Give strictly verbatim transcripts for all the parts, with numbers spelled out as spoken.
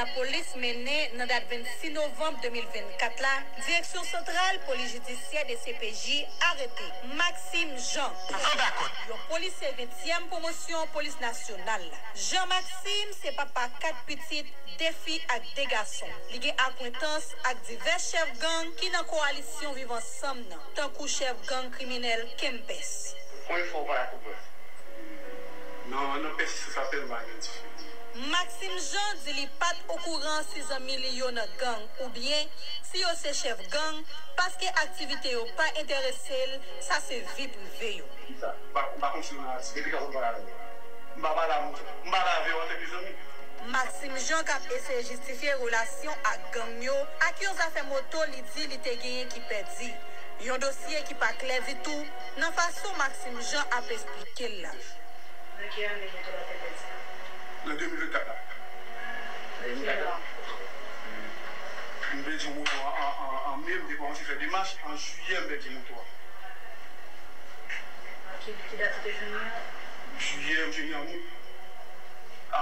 Lapolis mennen nan dat vennsis novanm de mil vennkat la, Direksyon Santral Polis Jidisyè, D C P J, arete Maxime Jean, yon polisye ventyèm pwomosyon Polis Nasyonal la. Jean Maxime se papa kat pitit, de fi ak de gason. Li gen akwentans ak divès chèf gang ki nan kowalisyon Viv Ansanm nan, tankou chèf gang kriminèl Kempès. Mwen fò pa konprann. Nan, nan pèsistans apèl m pa gen difikilte. Maxime Jean di li pa t okouran si zanmi li yo nan gang oubyen si yo se chèf gang, paske aktivite yo pa enterese l, sa se vi prive yo. Kisa? M pa, m pa konn si yo nan aktivite. Epi ka konn pale avè m. M pa pale a moun, m pale avè yo antanke zanmi. Maxime Jean k ap eseye jistifye relasyon ak gang yo ak yon zafè moto li di li te genyen ki pèdi. Yon dosye ki pa klè ditou nan fason Maxime Jean ap esplike l la. Nan ki ane moto a te pèdi? Nan de mil vennkat la. De mil vennkat la. M pèdi moto a an, an, an me, m te kòmanse fè demach, an jiyè m pèdi moto a. Ki, ki dat ou te jwenn li an? Jiyè, m jwenn li an out.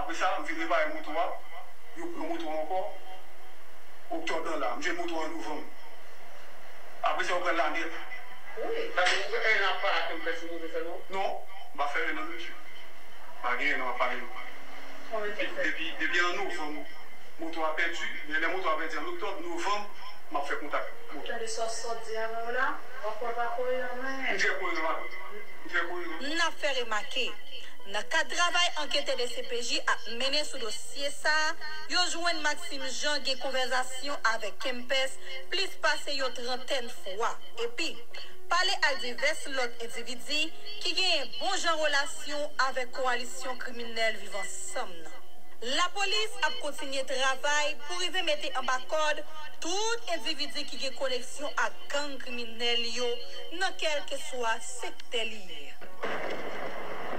Apre sa, m fin repare moto a. Yo pran moto a ankò. Oktòb lan la, m jwenn moto a an novanm. Apre sa, yo pran l la nèt. Wi. Sa vle di, ou fè en an ap pale ak Kempès, ou moto sèlman? Non, m pa fè en an, mesye. Pa gen en an m ap pale. Konbyen tan fè? Depi, depi an novanm, moto a pèdi, men lè moto a pèdi an oktòb, novanm, m ap fè kontak moto. Tande sa w sot di avè w la, w ap wè pa koeran menm. M trè koeran, madanm. M trè koeran. N ap fè remake, nan kad travay anketè D C P J ap mennen sou dosye sa a, yo jwenn Maxime Jean gen konvèsasyon avèk Kempès plis pase yon trantèn fwa. Epi, pale ak divès lòt endividi ki genyen bon jan relasyon avèk kowalisyon kriminèl Viv Ansanm nan. Lapolis ap kontinye travay pou rive mete anba kòd tout endividi ki gen koneksyon ak gang kriminèl yo nan kèlkeswa sektè li ye.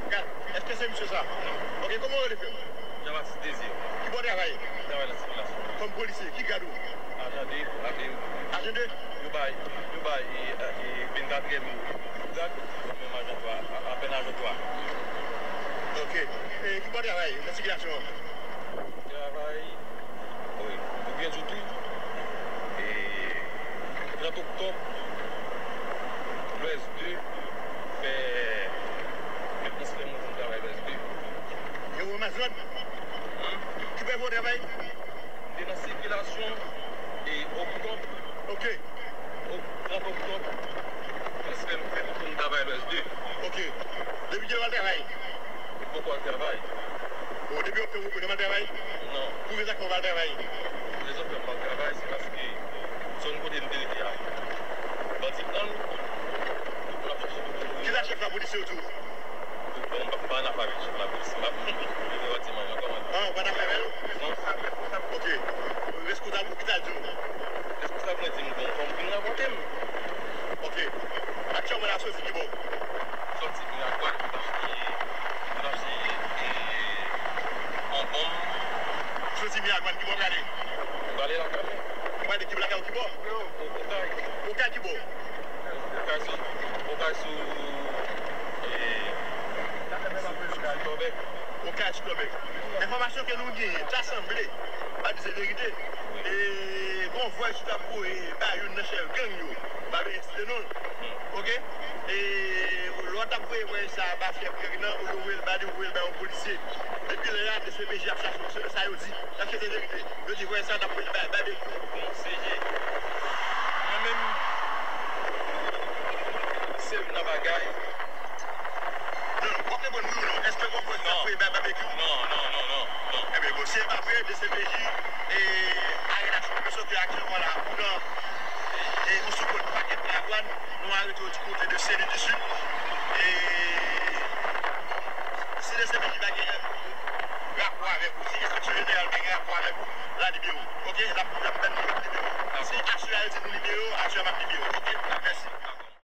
Gad, èske se misye sa? Ok, kòman w rele, frè m? Jean Baptiste Désir. Ki bò w travay? Travay nan sikilasyon. Kòm polisye, ki grad ou? Ajan de, ajan de. Ajan de? Yo bay, yo bay, e, e, vennkatrè mil goud grad, mwen menm ajan twa, a, apèn ajan twa. Ok. E ki bò w travay nan sikilasyon an? Travay, wi, pou byen di w tou, e, trant oktòb, Lwès de fè, fè transfè mwen vin travay Lwès de. Yo ranmase lòd? Ki bò w travay? M te nan sikilasyon e oktòb. Ok. O, trant oktòb, transfè m fèt pou m travay Lwès de. Ok. Depi kilè w al travay? M poko al travay. Bon, depi oktòb ou poko janm al travay? Non. Pou rezon fè w pa al travay? Rezon fè m pa al travay, se paske zòn kote m te rete a, bandi pran l, nou ap chache pou nou. Kisa chèf lapolis yo di w? Bon, m pa, m pa annafè avèk chèf lapolis. M pa, m pa di manman kòmandan. Ah, ou pa annafè avè l? Non. Ok. Responsab ou, kisa l di w? Responsab mwen di m, bon, fò m vin rapòte m. Ok. Aktyèlman, l ap soti ki bò? Soti Miragwàn, pou l achte, pou l achte, e, yon bonm. Soti Miragwàn, ki bò w prale? M prale lakay mwen. Ou prale ki lakay ou ki bò? O-, Okay. Okay ki bò? Okay sou, Okay sou, e, sou Tòbèk. Okay sou Tòbèk. Enfòmasyon ke nou genyen, ta sanble, pa di se verite. E, gon vòys ou t ap voye ba youn nan chèf gang yo, m pa bezwen site non l. Ok? E, lè w t ap voye vòys sa a ba chèf gang nan, olye w voye l ba li, ou voye l ba yon polisye. Depi lè a, D C P J ap chache sa yo di. Èske se verite? Yo di vòys sa t ap voye bay Babekyou. Bon, C J, mwen menm, se youn nan bagay. Non, non, w ap reponn wi ou non. Èske w ap voye bay Babekyou? Non, non, non, non, non. Ebyen, bon, si e pa vre, D C P J, e, arete aksyon. Paske aktyèlman la, ou nan, e, ou sou kont pakèt Miragwàn, nou arete w di kote de Seli di Sid. E, si D C P J pa gen rapò avèk ou, si enspeksyon jeneral pa gen rapò avèk ou, l a libere w. Ok? L ap, l ap ban nou lòt libere w. Si Aswè a yo di nou libere w, Aswè a m ap libere w. Ok? Mèsi.